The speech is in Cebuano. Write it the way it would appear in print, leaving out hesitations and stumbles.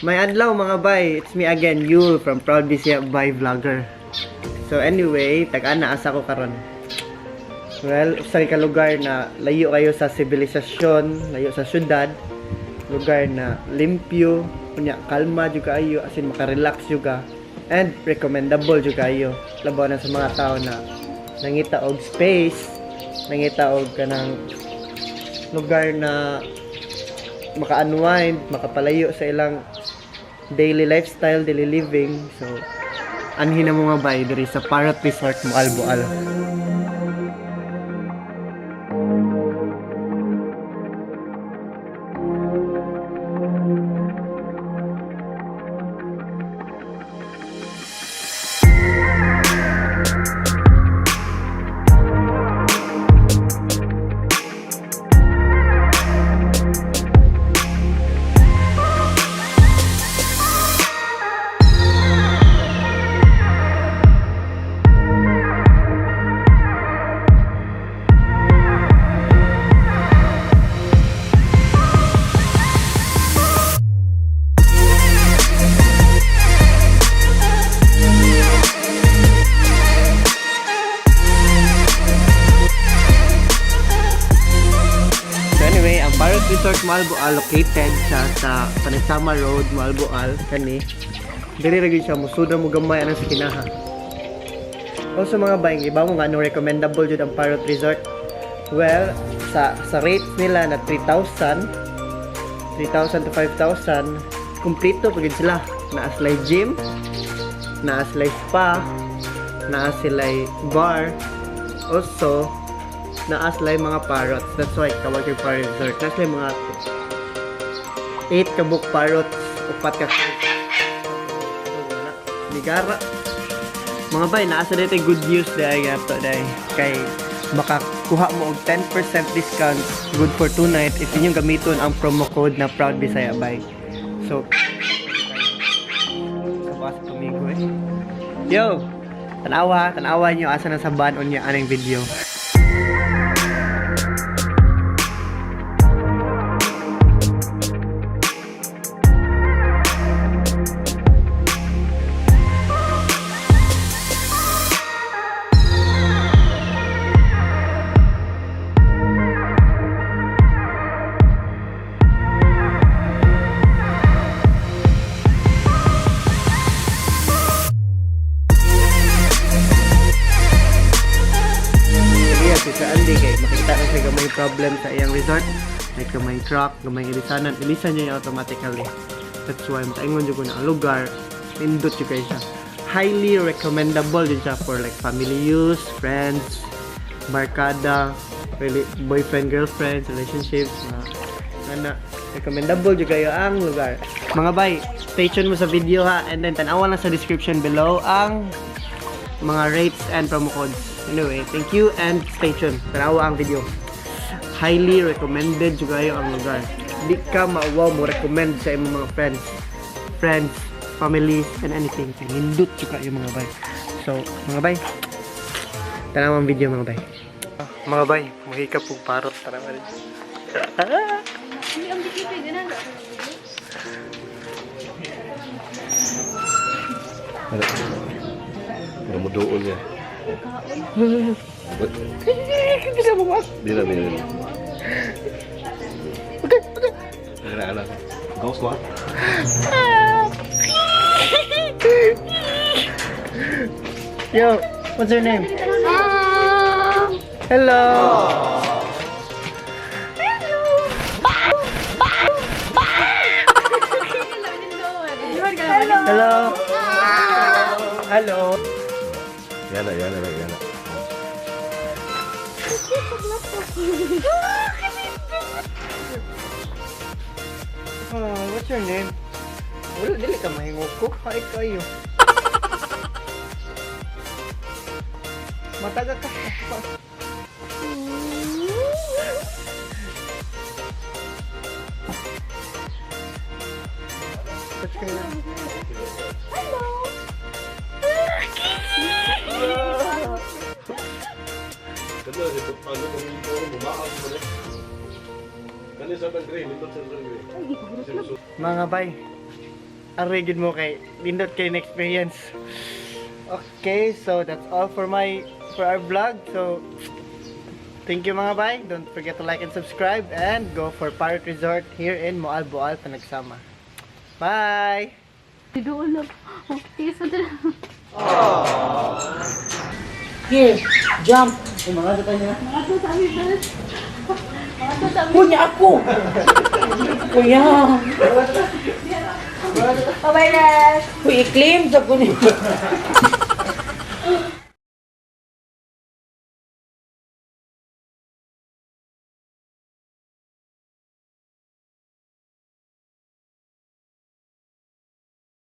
May adlaw, mga bay, it's me again, Yul from Proud Bisaya Bay Vlogger. So anyway, tag-ana asa ko karon. Well, usa ka lugar na layo kayo sa sibilisasyon, layo sa syudad, lugar na limpyo, unya kalma jud kaayo, as in makarelax jud ka and recommendable jud kaayo. Labaw na sa mga tao na nangita og space, nangita og kanang lugar na maka-unwind, makapalayo sa ilang daily lifestyle, daily living. So, anhin na mo, mga bay, diri sa Parrot Resort, Moalboal. So anyway, ang Parrot Resort Moalboal, located sa Panagsama Road, Moalboal, kani. Diri ra gyud siya, musud ra mo gamay anang sa kinaha. Also, mga bay, iba mo nga anong recommendable jud ang Parrot Resort. Well, sa rates nila na 3,000, 3,000 to 5,000, kumpleto pa gyud sila. Naa sila gym, naa sila spa, naa sila bar, also naa sila mga parrots. That's why tawag yung Parrot Resort. Naa sila mga 8 ka buok parrots, upat ka. Ligara. Mga bay, naa sa dito good news dahil nga to dahil kay makakuha mo og 10% discount good for 2 nights if inyong gamiton ang promo code na Proud Bisaya Bay. So, sa basa tumigo eh. Yo! Tanawa, tanawa niyo asa na sa ban unya aning video. Sige, si Sir Andy kay makita na siya gamay problem sa iyang resort. Like gamay truck, gamay ilisanan, ilisan niya automatically. That's why makaingon jud ko na ang lugar, nindot jud kayo siya. Highly recommendable jud siya for like family use, friends, barkada, really, boyfriend, girlfriend, relationships, mga ana, recommendable jud kayo ang lugar. Mga bay, stay tuned mo sa video ha, and then tanawa lang sa description below ang mga rates and promo codes. Anyway, thank you and stay tuned. Tanawa ang video. Highly recommended jud kayo ang lugar. Di ka mauwaw mo recommend sa imong mga friends, families, and anything. Kay nindot jud kayo, mga bay. So, mga bay, tanawa ang video, mga bay. Mga bay, mahikap og parrot. Tanawa rin. Hindi ang dikit ganun. Ano? Para mo doon niya. Bisa mo ba? Di na, di na. Ana, ana. Go squat. Yo, what's your name? Hello. Hello. Hello. Hello. Yana, yana, yana. Oh, what's your name? Wala, dili ka mahingog ko. Hi kayo. Mataga ka. Touch kayo na. Hello. Kano si ano kung ito bumaak mo na. Kani sa Sangre, nindot sa Sangre. Mga bay, Ari gid mo kay nindot kay na experience. Okay, so that's all for our vlog. So thank you, mga bay. Don't forget to like and subscribe and go for Pirate Resort here in Moalboal, Panagsama. Bye! Doon lang. Oh, tiis mo dala. Here, jump. Mga to sabi ba? Mga to sabi. Kunya ako. Kuya. Bye-bye, Res. Uy, i-claim sa kunya.